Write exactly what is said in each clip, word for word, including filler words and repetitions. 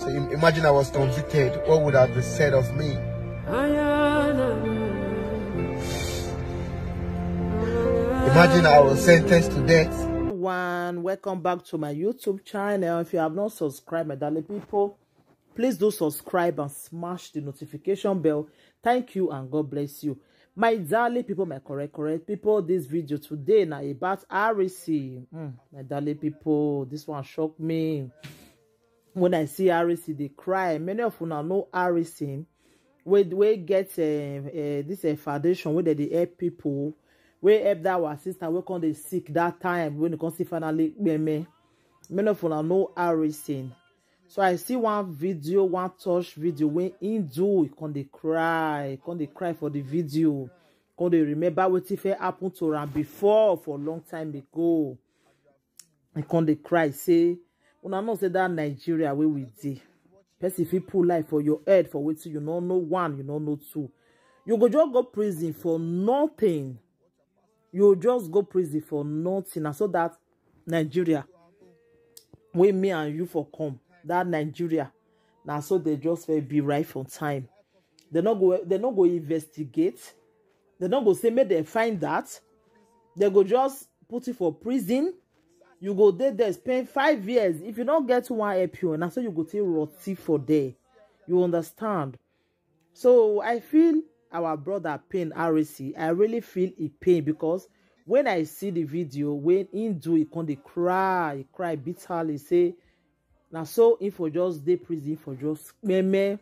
Im- Imagine I was convicted. What would have been said of me? Imagine I was sentenced to death. One, welcome back to my YouTube channel. If you have not subscribed, my darling people, please do subscribe and smash the notification bell. Thank you and God bless you. My darling people, my correct, correct people, this video today now about Arisi. Mm, my darling people, this one shocked me. When I see Arisi, they cry. Many of una know Arisi. We, we get uh, uh, this uh, foundation where they help people. We help that our sister, we come they sick that time when you come see finally me. Many of una know Arisi. So I see one video, one touch video when in do, he come they cry, come they cry for the video. Come they remember what if it happened to her before for a long time ago. He come they cry, say, una know say that Nigeria where we dey. Person fit put life for your head for wetin you no know one, you no know two. You go just go prison for nothing. You just go prison for nothing. And so that Nigeria, where me and you for come, that Nigeria, now so they just will be right from time. They not go, they not go investigate. They not go say make they find that. They go just put it for prison. You go there, there spend five years. If you don't get one help you, and so you go take rotty for there. You understand? So I feel our brother pain, Arisi. I really feel he pain because when I see the video, when he do, he come dey cry, he cry bitterly, say, now so if for just dey prison for just meme,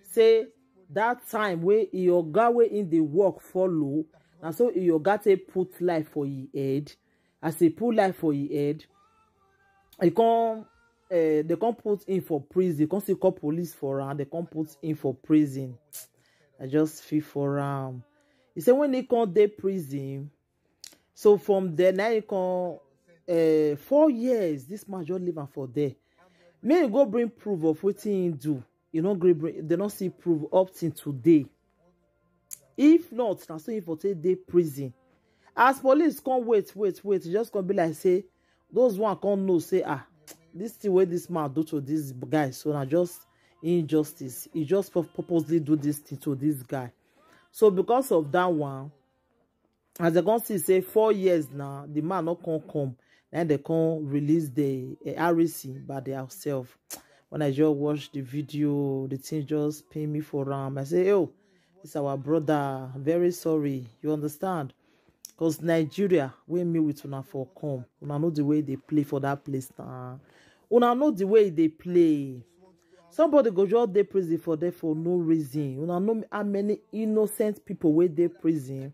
say that time where he oga where in the work follow, now so he oga take put life for his head, as he put life for his head, he come uh, they come put him for prison, come still call police for am, they come put him for prison. I just feel for am. He say when he come dey prison, so from there now he come uh, four years. This man just leave am for there. May he go bring proof of wetin he do. You know, gree bring, they not see proof up till today. If not, now so he for take dey prison. As police come wait, wait, wait, e just come be like say those one come know say ah, this thing wey this man do to this guy, so na just injustice. He just pur- purposely do this thing to this guy. So because of that one, as they come see say four years now, the man not come come. Now they come release the uh, R A C by themselves. When I just watch the video, the thing just pain me for am. I say, oh, it's our brother. Very sorry. You understand? Because Nigeria, we me with una for come. Una know the way they play for that place now. Una know the way they play. Somebody go just dey prison for there for no reason. Una know how many innocent people wey dey prison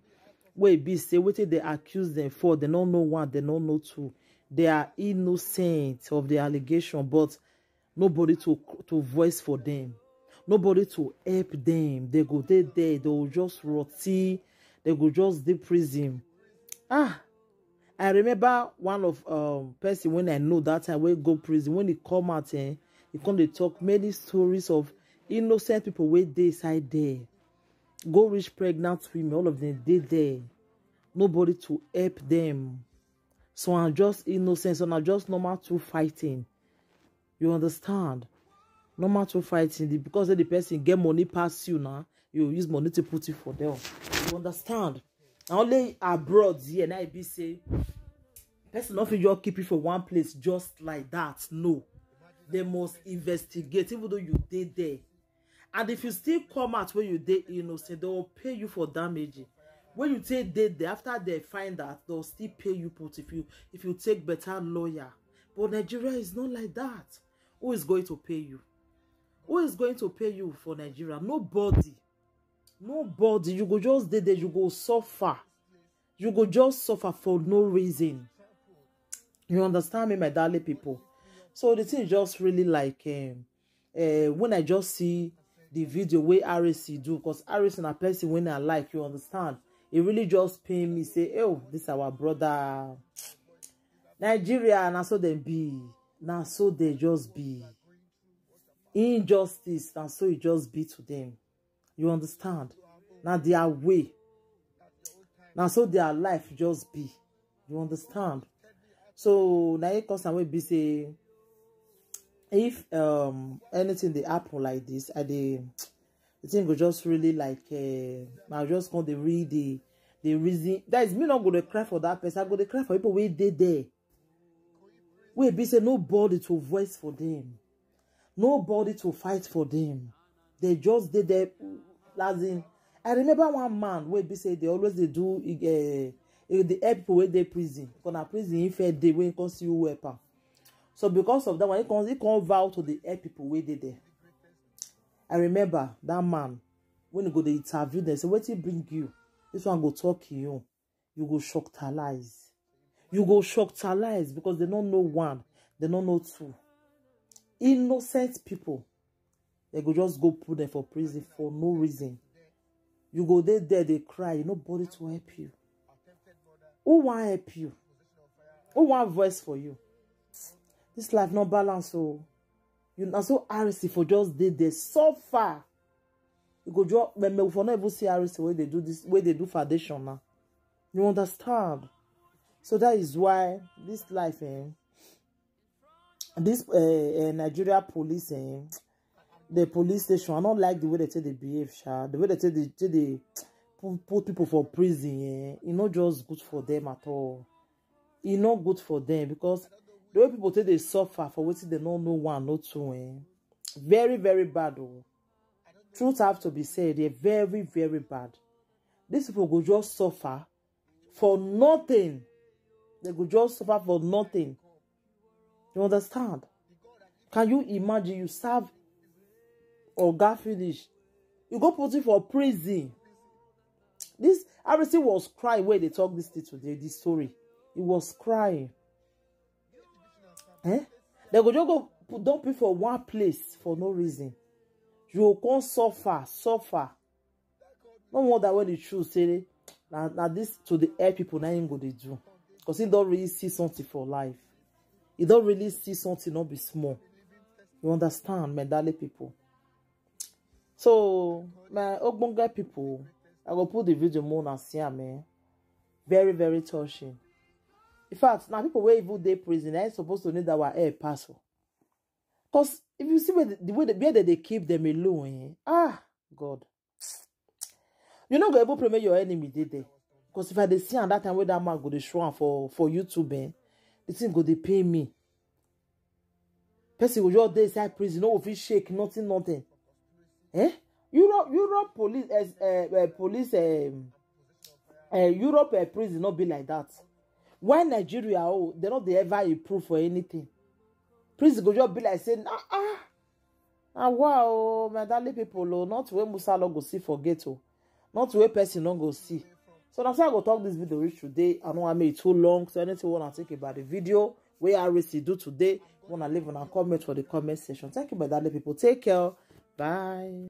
wey be say wetin they accuse them for, they no know one, they no know two. They are innocent of the allegation, but nobody to to voice for them, nobody to help them. They go dey there, they will just rotty, they go just dey prison. Ah, I remember one of um person when I know that time wey go prison, when he come out, eh, he come dey talk many stories of innocent people wey dey inside there. Go reach pregnant women, all of them dey there. Nobody to help them. So I'm just innocent, so I'm just normal to fighting. You understand? Normal to fighting the- because the person get money pass you now. You use money to put it for them. You understand? Na only abroad here now e be say person no fit just keep you for one place just like that. No, they must investigate even though you dey there. And if you still come out when you dey innocent, they will pay you for damage. When you take dey there, after they find out, they'll still pay you put if you if you take better lawyer. But Nigeria is not like that. Who is going to pay you? Who is going to pay you for Nigeria? Nobody. Nobody. You go just dey there, you go suffer. You go just suffer for no reason. You understand me, my darling people? So the thing just really like um, uh, when I just see the video wey R A C do, because R A C na person when I like, you understand? It really just pain me. Say, oh, this our brother. Nigeria, na so them be. Na so they just be. Injustice, na so it just be to them. You understand? Now their way. Now so their life just be. You understand? So now it cause am wey be say if um anything dey happen like this, I dey, the thing go just really like, uh, I just come dey read the the reason. That is me not go dey cry for that person. I go dey cry for people wey dey there. Wey be say nobody to voice for them, nobody to fight for them. They just dey there. As in, I remember one man wey be say they always dey do, uh, they help people wey dey prison. Because na prison he fed dey wey he come see who help am. So because of that one, he come he come vow to dey help people wey dey there. I remember that man when he go dey interview them, say, "Wetin bring you?" This one go talk you. You go shocktalize. You go shocktalize because they don't know one, they don't know two. Innocent people, they go just go put them for prison for no reason. You go dey there, they cry, nobody to help you. Who want help you? Who want voice for you? This life no balance, so you na so R C for just dey there so far. You go just, when we for not even see R C wey dey do this, wey dey do foundation now. You understand? So that is why this life, eh, this uh, uh, Nigeria police, eh, the police station, I don't like the way they take they behave, sha. The way they take they, take they put, put people for prison, eh, e not just good for them at all. E not good for them because the way people take they suffer for wetin they don't know one, no two, eh. Very, very bad, oh. Truth have to be said, they're very, very bad. These people go just suffer for nothing. They go just suffer for nothing. You understand? Can you imagine you serve oga finish? You go put it for prison. This R C was crying when they talk this thing today, this story. He was crying. Eh? They go just go put, dump you for one place for no reason. You go come suffer, suffer. No wonder when the truth say na, na this to the air people na him go dey do. Because he don't really see something for life. He don't really see something not be small. You understand, my darling people? So, my ogbonge people, I go put the video more and see am, eh? Very, very touching. In fact, now people wey even dey prison, I supposed to need our air pass. Because if you see where the, the way they, where they, they keep them alone, eh? Ah, God. You no go able to make your enemy dey there. Because if I dey see am that time wey that man go dey show am for, for YouTube, eh, the thing go dey pay me. Person go just dey inside prison, no go fit shake, nothing, nothing. Eh? Europe, Europe police, eh, eh, eh, police, um, eh, Europe, eh, prison not be like that. Why Nigeria, oh, they not they ever improve for anything. Prison go just be like saying, ah, ah, ah, wow, my darling people, oh, not where Musa no go see for ghetto, not where person no go see. So that's why I go talk this video reach today. I know I made it too long, so anything wanna think about the video, where I really do today, wanna leave on a comment for the comment section. Thank you, my darling people. Take care. Bye.